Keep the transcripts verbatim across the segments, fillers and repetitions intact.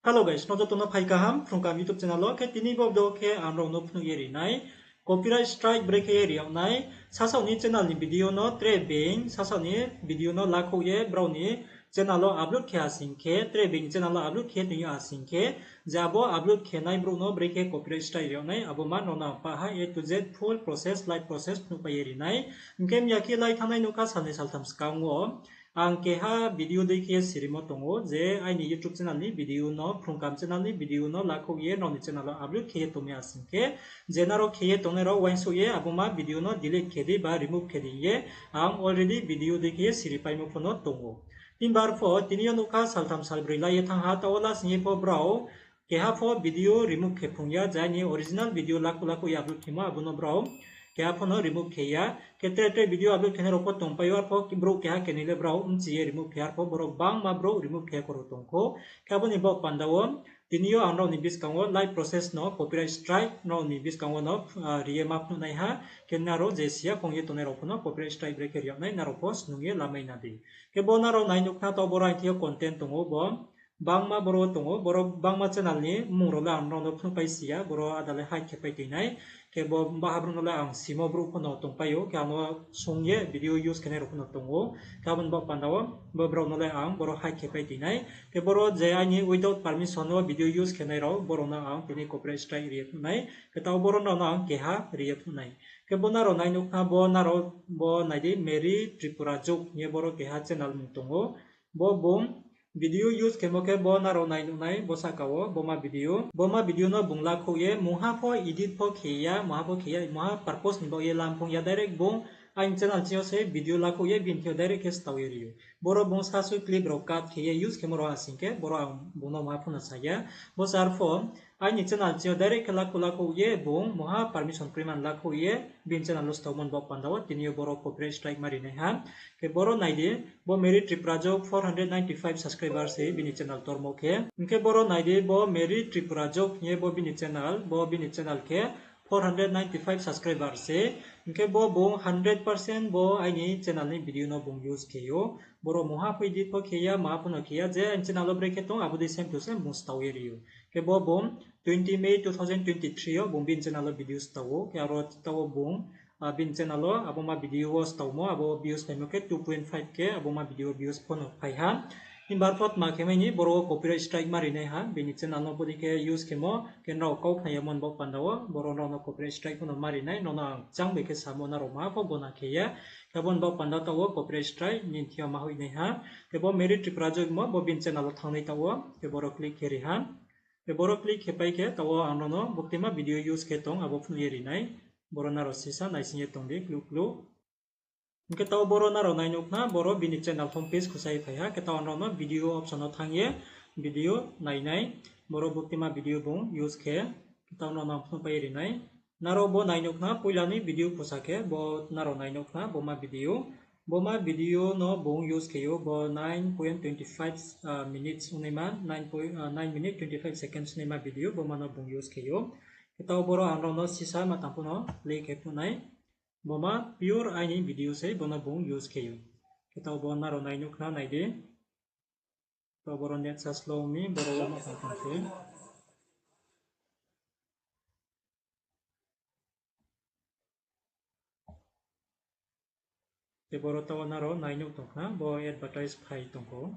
Hello guys, nrao joto no phai kaham Phrungkam YouTube channel wo. Khe tini bo video khe ang nrao no phnuh ye ri nai, copyright strike brekhe ye ri yag nai. Sasaoh ni channel ni video no tre being, sasaoh ni video no lakhouh ye brao ni channel wo upload khe asing khe, tre being ni channel wo upload khe tong yo asing khe, je abo upload khe nai brouh no brekhe copyright strike ri yag nai, abo ma nrao no ang pah ha A to Z full process, live process phnuhpai ye ri nai. Hing khe miyakhe lai thanngnai nuhkha salnoi saltham skang wo ang keha video dei khe ye sirimo tong ou, je aini YouTube channel ni video no, Phrungkam channel ni video no lakhouh ye nrao ni channel wo upload khe ye tong mi asing khe, je nrao khe ye tongnai rao uaingsouh ye abo ma video no delete khe di ba remove khe di hing ye ang already video dei khe ye siripaimo pho no tong ou. Himba arpho tini yo nuhkha saltham salbroi lai ye thanng ha, taoh wo lasing ye pho brao keha pho video remove khe phrung ya, je aini original video lakhouh lakhouh ye upload khemo abo no brao keha pho no remove khe ya. Khe tre tre video upload khenai rao pho tongpai ou, arpho brouh keha kenoi le brao bchi ye remove khe, arpho borok bangma brouh remove khe koro tong khou. Khe abo ni baoh panda wo tini yo ang nrao ni buskang wo live process no copyright strike nrao ni buskang wo no ri ye ma phnuh nai ha. Khe nrao je siya khong ye tongnai rao pho no copyright strike brekhe ri yag nai, nrao pho snung ye lamai na di. Khe bo nrao nai nuh khna, taoh boro aini thing yo content tong ou, bo bangma boro tong ou, boro bangma channel ni mmung rao le ang nrao no phnuhpai si ya, boro ada le hide khe pai tui nai. Khe bo baha brouh no le ang simo brouh pho no tongpai ou, khe ang no sung ye video use khenai rao pho no tong ou. Khe abo ni baoh panda wo bo brao no le ang boro hide khe pai tui nai. Khe boro je aini without permission wo video use khenai rao, boro no ang tini copyright strike ri ye phnuh nai. Khe taoh boro nrao no ang keha ri ye phnuh nai. Khe bo nrao nai nuh khna, bo nrao bo nai di, Meri Tripura Joke hing ye boro keha channel mung tong ou. Bo bung video use khemo khe bo nrao nai nuh nai, bo sahka wo bo ma video, bo ma video no bung lakhouh ye mungha pho edit pho khe ya, mungha pho khe ya, mungha purpose ni baoh ye lam phung ya, direct bung aini channel ching yo se video lakhouh ye bini thing yo direct khe stao ye ri ou. Boro bung sasu clip rao cut khe ye use khemo rao asing khe boro ang bung no mungha pho no sa ya. Bo se arpho aini channel ching yo direct khe lakhouh lakhouh ye bung mungha permission kroima lakhouh ye bini channel wo staomo ni baoh panda wo tini yo boro copyright strike ma ri nai ha. Khe boro nai di, bo Meri Tripura Joke four hundred ninety five subscriber se bini channel tormo khe. Hing khe boro nai di, bo Meri Tripura Joke hing ye bo bini channel, bo bini channel khe four hundred ninety five subscriber se. Hing khe bo bung hundred percent bo aini channel ni video no bung use khe ou. Boro mungha pho edit pho khe ya, maha pho no khe ya, je aini channel wo brekhe tong abo dei same to same bung stao ye ri ou. Khe bo bung twenty May two thousand twenty three yo bung bini channel wo video stao ou, khe aro taoh wo bung bini channel wo abo ma video wo staomo, abo views phaimo khe two point five K, abo ma video views pho no phai ha. Himba arpho tma khe mai ni boro wo copyright strike ma ri nai ha, bini channel no bodei khe use khemo, khe nrao kau khna yamo ni baoh panda wo boro nrao no copyright strike pho no ma ri nai, nrao no ang chang bai khe samo, nrao maha pho gona khe ya. Khe abo ni baoh panda taoh wo copyright strike nini thing yo ma hoih nai ha. Khe bo Meri Tripura Joke mo bo bini channel wo thanng nai taoh wo, khe boro click khe ri ha. Khe boro click khe pai khe taoh wo ang nrao no buktima video use khe tong abo phnuh ye ri nai. Boro nrao sisa naising ye tong di kluh kluh. Hing khe taoh boro nrao nai nuh khna, boro bini channel home page khusa ye phai ha. Khe taoh nrao no video option wo thanng ye video nai nai. Boro buktima video bung use khe, khe taoh nrao no ang phnuh pai ye ri nai. Nrao bo nai nuh khna, poila ni video khusa khe bo nrao nai nuh khna, bo ma video. Bo ma video no bung use khe ou, bo nine point twenty five minutes ongnaima, nine point, nine minute twenty five seconds ongnaima video, bo ma no bung use khe ou. Khe taoh boro ang nrao no sisa ma tang pho no play khe phnuh nai. Bo ma pure aini video sei, bo no bung use khe ou. Khe taoh bo nrao nai nuh khna, nai di. Taoh boro net sa slow mi, boro wo ma tang tong se. Khe boro taoh wo nrao nai nuh tong khna, bo advertise phai tong khou.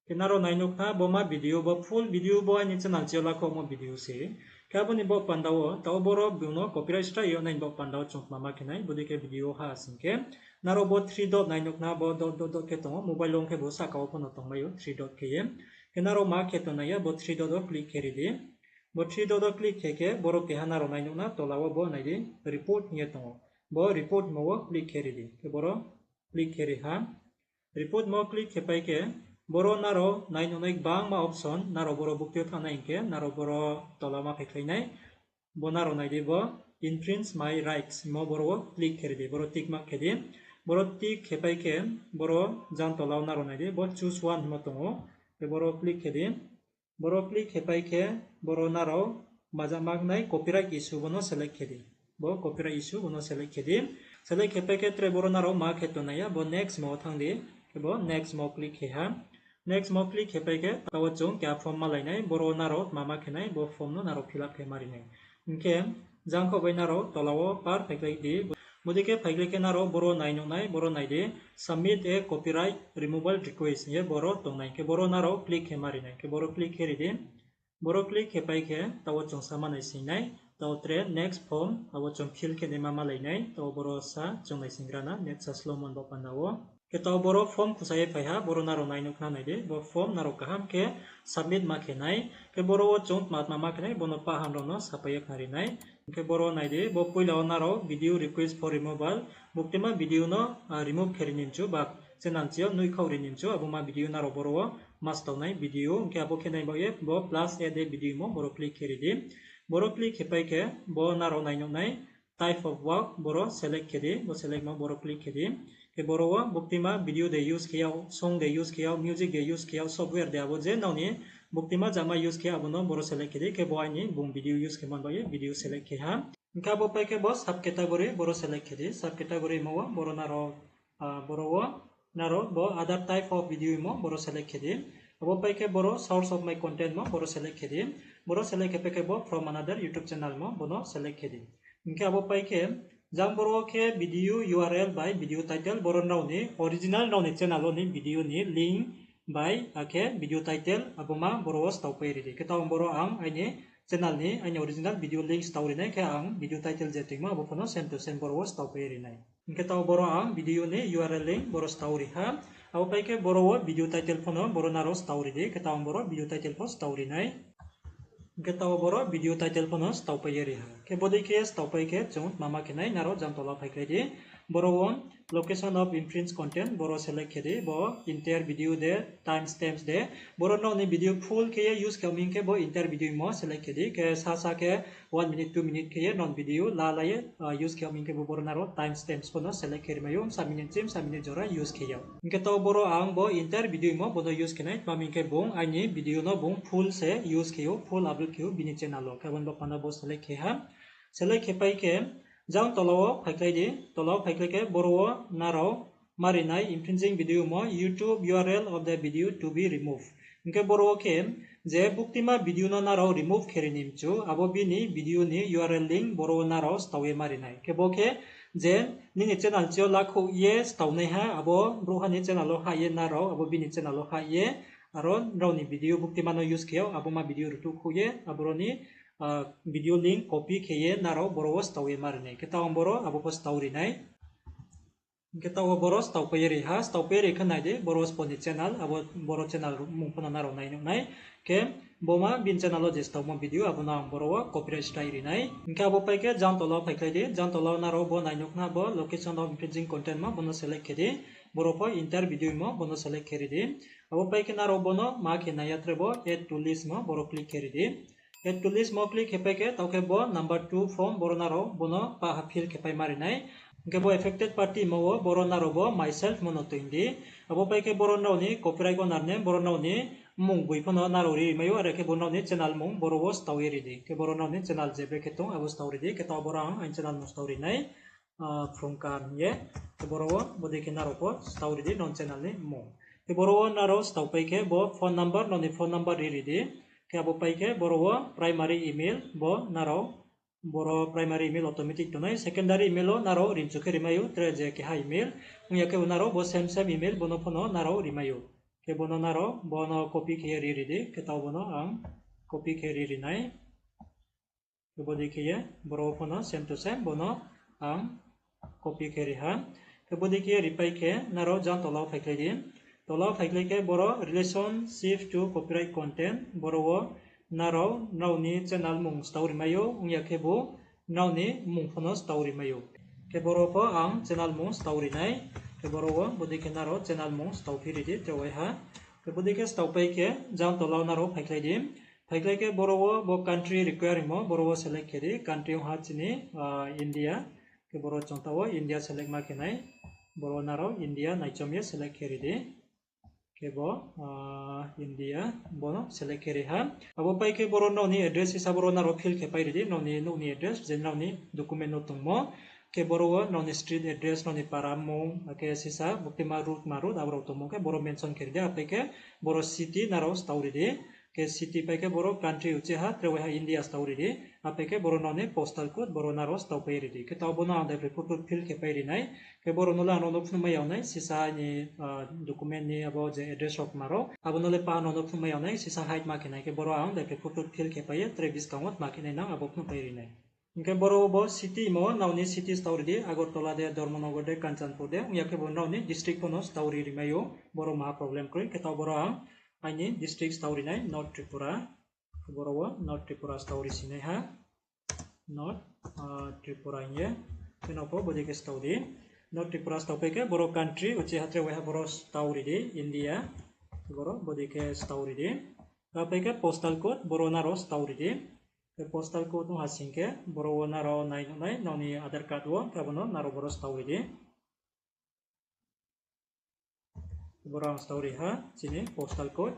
Khe nrao nai nuh khna, bo ma video, bo full video bo aini channel ching yo lakhouhmo video se. Khe abo ni baoh panda wo taoh boro bung no copyright strike yag nai ni baoh panda wo chung tma ma khe nai, bodei khe video ha asing khe. Nrao bo three dot nai nuh khna, bo dot dot dot khe tong ou, mobile wo ong khe bo sahka wo pho no tongmai ou three dot khe ye. Khe nrao ma khe tong nai ya, bo three dot wo click khe ri di. Bo three dot wo click khe khe boro keha nrao nai nuh na, tola wo bo nai di, report hing ye tong ou. Bo report hingmo wo click khe ri di. Khe boro click khe ri ha. Report mo click khe pai khe, boro nrao nai nuh nai gbangma option, nrao boro bukti yo thanng nai hing khe, nrao boro tola ma phaikhlai nai. Bo nrao nai di bo infringe my rights hingmo boro wo click khe ri di, boro tick mark khe di. Boro tick khe pai khe, boro jang tola wo nrao nai di, bo choose one hingmo tong ou. Khe boro click khe di. Boro click khe pai khe, boro nrao maja ma nai copyright issue bo no select khe di. Bo copyright issue bo no select khe di. Select khe pai khe tre boro nrao ma khe tong nai ya, bo next mo thanng di. Khe bo next mo click khe ha. Next mo click khe pai khe, taoh wo chung keha form malai nai, boro wo nrao tma ma khe nai, bo form no nrao fill up khe mari nai. Hing khe, jang kho bai nrao tola wo par phaikhlai di. Bodei khe phaikhlai khe nrao boro nai nuh nai, boro nai di, Submit a copyright removal request hing ye boro tong nai. Khe boro nrao click khe mari nai. Khe boro click khe ri di. Boro click khe pai khe, taoh wo chung sa ma naising nai, taoh tre next form, abo chung fill khe naima malai nai, taoh boro sa chung naising gra na, net sa slow mon bo panda wo. Khe taoh boro form khusa ye phai ha, boro nrao nai nuh khna nai di, bo form nrao kaham khe submit ma khe nai, khe boro wo chung tma tma ma khe nai, bono paham rao no sapai ye khnari nai. Hing khe boro nai di, bo poila wo nrao video request for removal, buktima video no remove khe ri ni mchu, ba channel chi yo nuikhaoh ri ni mchu, abo ma video nrao boro wo ma stao nai video, hing khe abo khe nai baoh ye bo plus add a video mo boro click khe ri di. Boro click khe pai khe bo nrao nai nuh nai type of work boro select khe di, bo select mo boro click khe di. Khe boro wo buktima video de use khe yag, song de use khe yag, music de use khe yag, software de abo je nrao ni buktima jama use khe abo no boro select khe di, khe bo aini bung video use khe man baoh ye video select khe ha. Hing khe abo pai khe bo subcategory boro select khe di, subcategory mo wo boro nrao, boro wo nrao bo other type of video mo boro select khe di. Abo pai khe boro source of my content mo boro select khe di. Boro select khe pai khe bo from another YouTube channel mo bono select khe di. Hing khe abo pai khe jang boro wo khe video U R L bai video title boro nrao ni original nrao ni channel wo ni video ni link bai akhe video title abo ma boro wo stao pai ri di. Khe taoh boro ang aini channel ni aini original video link stao ri nai, khe ang video title je toingmo abo pho no same to same boro wo stao pai ri nai. Hing khe taoh boro ang video ni U R L link boro stao ri ha. Abo pai khe boro wo video title pho no boro nrao stao ri di, khe taoh boro video title pho stao ri nai. Hing khe taoh boro video title pho no stao pai ye ri ha. Khe bodei khe stao pai khe chung tma ma khe nai, nrao jang tola phaikhlai di. Boro wo location of infringe content boro select khe di, bo entire video de, time stamps de. Boro nrao ni video full khe ye use khe ong mi hing khe bo entire video mo select khe di. Khe sasa khe one minute, two minute khe ye nrao ni video la la ye use khe ong mi hing khe bo boro nrao time stamps pho no select khe ri mai ou, bsa minute chim bsa minute jora use khe yag. Hing khe taoh boro ang bo entire video mo bono use khe nai, tma hing khe bung aini video no bung full se use khe ou, full upload khe ou bini channel wo. Khe abo ni bo panda bo select khe ha. Select khe pai khe jang tola wo phaikhlai di, tola wo phaikhlai khe boro wo nrao mari nai infringing video mo YouTube U R L of the video to be removed. Hing khe boro wo khe je buktima video no nrao remove khe ri ni mchu, abo bini video ni U R L link boro wo nrao stao ye mari nai. Khe bo khe je nini channel chi yo lakhouh ye stao naiha, abo brouhha ni channel wo hah ye nrao abo bini channel wo hah ye aro nrao ni video buktima no use khe yag, abo ma video rtuh khouh ye aboro ni video link copy khe ye nrao boro wo stao ye mari nai. Khe taoh ang boro abo pho stao ri nai. Hing khe taoh wo boro stao pai ye ri ha, stao pai ye ri khe nai di, boro spo ni channel, abo boro channel mmung pho no nrao nai nuh nai. Khe bo ma bini channel wo je staomo video, abo no ang boro wo copyright strike ri nai. Hing khe abo pai khe jang tola wo phaikhlai di, jang tola wo nrao bo nai nuh khna bo location of infringing content mo, bono select khe di. Boro pho entire video mo, bono select khe ri di. Abo pai khe nrao bono ma khe nai ya tre bo add to list mo, boro click khe ri di. Add to list mo click khe pai khe, taoh khe bo number two form, boro nrao bono paha fill khe pai mari nai. Hing khe bo affected party mo wo boro nrao bo myself mo no toing di. Abo pai khe boro nrao ni copyright owner name, boro nrao ni mmung boi pho no nrao ri mai ou, are khe bo nrao ni channel mmung boro wo stao ye ri di. Khe boro nrao ni channel je bre khe tong abo stao ri di. Khe taoh boro ang aini channel mmung stao ri nai, Phrungkar hing ye. Khe boro wo bodei khe nrao pho stao ri di nrao ni channel ni mmung. Khe boro wo nrao stao pai khe bo phone number, nrao ni phone number ri ri di. Khe abo pai khe boro wo primary email bo nrao, boro primary email automatic tongnai, secondary email wo nrao rimchu khe ri mai ou, tre je keha email ong ya khe bo nrao bo same same email bono pho no nrao ri mai ou. Khe bono nrao bono copy khe ye ri ri di, khe taoh bono ang copy khe ri ri nai. Khe bodei khe ye boro pho no same to same bono ang copy khe ri ha. Khe bodei khe ye ripai khe nrao jang tola wo phaikhlai di. Tola wo phaikhlai khe boro relationship to copyright content, boro wo nrao nrao ni channel mmung stao ri mai ou, ong ya khe bo nrao ni mmung pho no stao ri mai ou. Khe boro pho ang channel mmung stao ri nai. Khe boro wo bodei khe nrao channel mmung stao phi ri di, tre wai ha. Khe bodei khe stao pai khe jang tola wo nrao phaikhlai di. Phaikhlai khe boro wo bo country require hingmo, boro wo select khe di, country ong ha chini India. Khe boro chung taoh wo India select ma khe nai, boro nrao India naichom ye select khe ri di. Khe bo India bono select khe ri ha. Abo pai khe boro nrao ni address hisab boro nrao fill khe pai ri di, nrao ni nouh ni address, je nrao ni document no tongmo. Khe boro wo nrao ni street address, nrao ni para mung, akhe sisa buktima road ma road abo rao tongmo khe boro mention khe ri di. Apai khe boro city nrao stao ri di. Khe city pai khe boro country uchih ha tre waiha India stao ri di. Apai khe boro nrao ni postal code boro nrao stao pai ri di. Khe taoh bo no ang daiphai photo fill khe pai ri nai. Khe boro no le ang nrao no phnuh mai yag nai, sisa aini document ni abo je address rao kma rao abo no le pa nrao no phnuh mai yag nai, sisa hide ma khe nai. Khe boro ang daiphai photo fill khe pai ye tre buskang wo tma khe nai nang abo phnuh pai ri nai. Hing khe boro bo city mo nrao ni city stao ri di, Agartala de, Dharmanagar de, Kanchanpur de, ong ya khe bo nrao ni district pho no stao ri ri mai ou, boro maha problem kroi. Khe taoh boro ang aini district stao ri nai, North Tripura. Boro wo North Tripura stao ri si nai ha. North Tripura hing ye. Khe nrao pho bodei khe stao di. North Tripura stao pai khe boro country uchih ha tre waiha boro stao ri di, India. Boro bodei khe stao ri di. Apai khe postal code boro nrao stao ri di. Khe postal code ong ha sing khe boro wo nrao nai nuh nai nrao ni Aadhaar card wo, khe abo no nrao boro stao ri di. Boro ang stao ri ha chini postal code.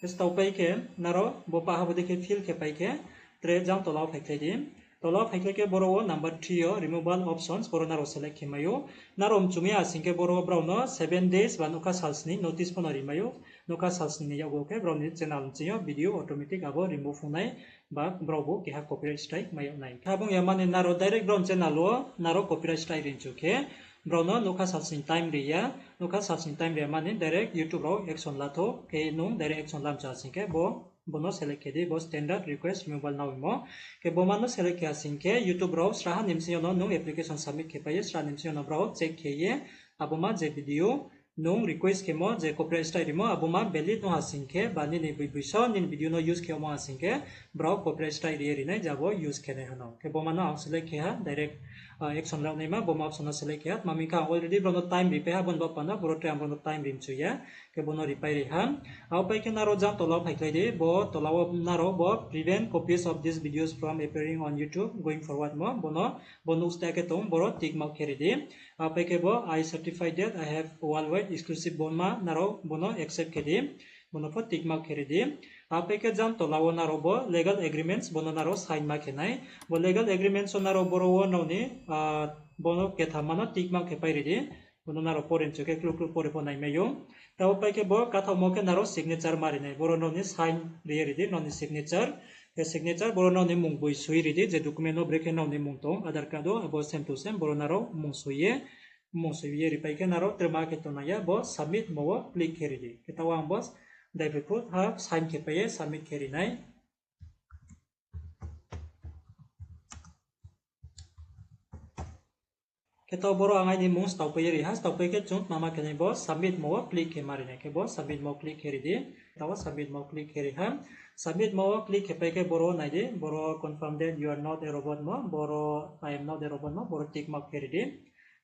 Khe stao pai khe nrao bo paha bodei khe fill khe pai khe tre jang tola wo phaikhlai di. Tola wo phaikhlai khe boro wo number three yo removal options boro nrao select khe mai ou. Nrao mchung ya sing khe boro brao no seven days ba nougkha salsni notice pho no ri mai ou. Nougkha salsni ni yakgu khe brao ni channel mching yo video automatic abo remove ong nai ba brao bo keha copyright strike mai yag nai. Khe abo ong ya mani nrao direct brao ni channel wo nrao copyright strike ri mchu khe brao no nougkha salsni time ri ya. Nougkha salsni time ri ya mani direct YouTube rao action la thou. Khe nung direct action lam cha sing khe bo, bo no select khe di, bo standard request removal now hingmo. Khe bo ma no select khe ha sing khe YouTube rao sraha ni bsing yo no nung application submit khe pai ye sraha ni bsing yo no brao check khe ye abo ma je video nung request khemo je copyright strike rimo abo ma valid ong ha sing khe ba nini boi boiso nini video no use khe omo ha sing khe brao copyright strike ri ye ri nai je abo use khe nai ha no. Khe bo ma no ang select khe ha direct action la naima bo ma option no select khe ha. Tma hing khe ang already brao no time ri pai ha, abo ni baoh panda boro tre ang brao no time ri mchu ya. Khe bo no ri pai ri ha. Abo pai khe nrao jang tola wo phaikhlai di, bo tola wo nrao bo prevent copies of these videos from appearing on YouTube going forward mo, bo no, bo nuh ste khe tong, boro tick mark khe ri di. Abo pai khe bo I certify that I have worldwide exclusive bo ma nrao bo no accept khe di. Bo no pho tick mark khe ri di. Abo pai khe jang tola wo nrao bo legal agreements bo no nrao sign ma khe nai. Bo legal agreements wo nrao boro wo nrao ni, bo no ketham ma no tick mark khe pai ri di. Bo no nrao pore mchu khe kluh kluh pore pho nai mai ou. Tabo pai khe bo kathaomo khe nrao signature ma ri nai. Boro nrao ni sign ri ye ri di, nrao ni signature. Khe signature boro nrao ni mung boi soi ri di, je document no brekhe nrao ni mung tong, Aadhaar card wo, abo same to same, boro nrao mung soi ye, mung soi ye ri pai khe nrao tre ma khe tongnai ya, bo submit mo wo click khe ri di. Khe taoh ang bo daiphai phuh ha sign khe pai ye submit khe ri nai. Khe taoh boro ang aini mung stao pai ye ri ha, stao pai khe chung tma ma khe nai bo submit mo wo click khe ma ri nai, khe bo submit mo click khe ri di. Taoh wo submit mo click khe ri ha. Submit mo wo click khe pai khe boro nai di, boro confirm that you are not a robot mo, boro I am not a robot mo, boro tick mark khe ri di.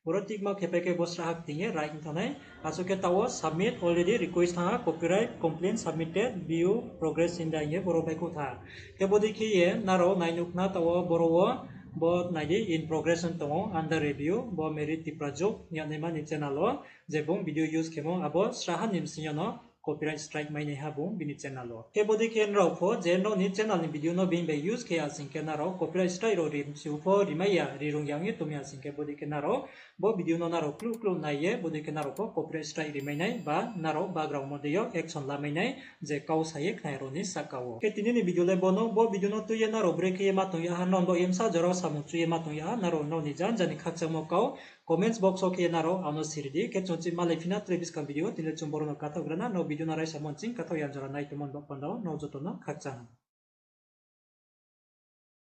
Boro tick mark khe pai khe bo sraha kting ye right ong thanng nai. Asuh khe taoh wo submit already request thanng ha, copyright complaint submitted, view progress in the hing ye boro baihkhouh tha. Khe bodei khe ye nrao nai nuh khna taoh wo boro wo bo nai di in progress ong tong ou, under review, bo Mary Tiprajok yagnaima ni channel wo je bung video use khemo abo sraha ni bsing yo no copyright strike mai nai ha bung bini channel wo. Khe bodei khe nrao pho je nrao ni channel ni video no being bai use khe ya sing khe nrao copyright strike rao ri mchu pho ri mai ya, ri rung ya ong ye tong ya sing khe bodei khe nrao bo video no nrao kluh kluh nai ye bodei khe nrao pho copyright strike ri mai nai ba nrao background mo dei yo action la mai nai je kau sa ye khnai rao ni sahka wo. Khe tini ni video le bo no, bo video no tui ye nrao brekhe ye ma tong ya ha, nrao bo emsa jora samung chu ye ma tong ya ha, nrao nrao ni janja ni khakchangmo kau comments box wo khe ye nrao ang no siri di. Khe chung chih malai phi na tre buskang video, tini le chung boro no kathaoh gra na, nrao video no raisa mo nching kathaoh ya jora nai tongmo ni baoh panda wo nrao joto no khakchang.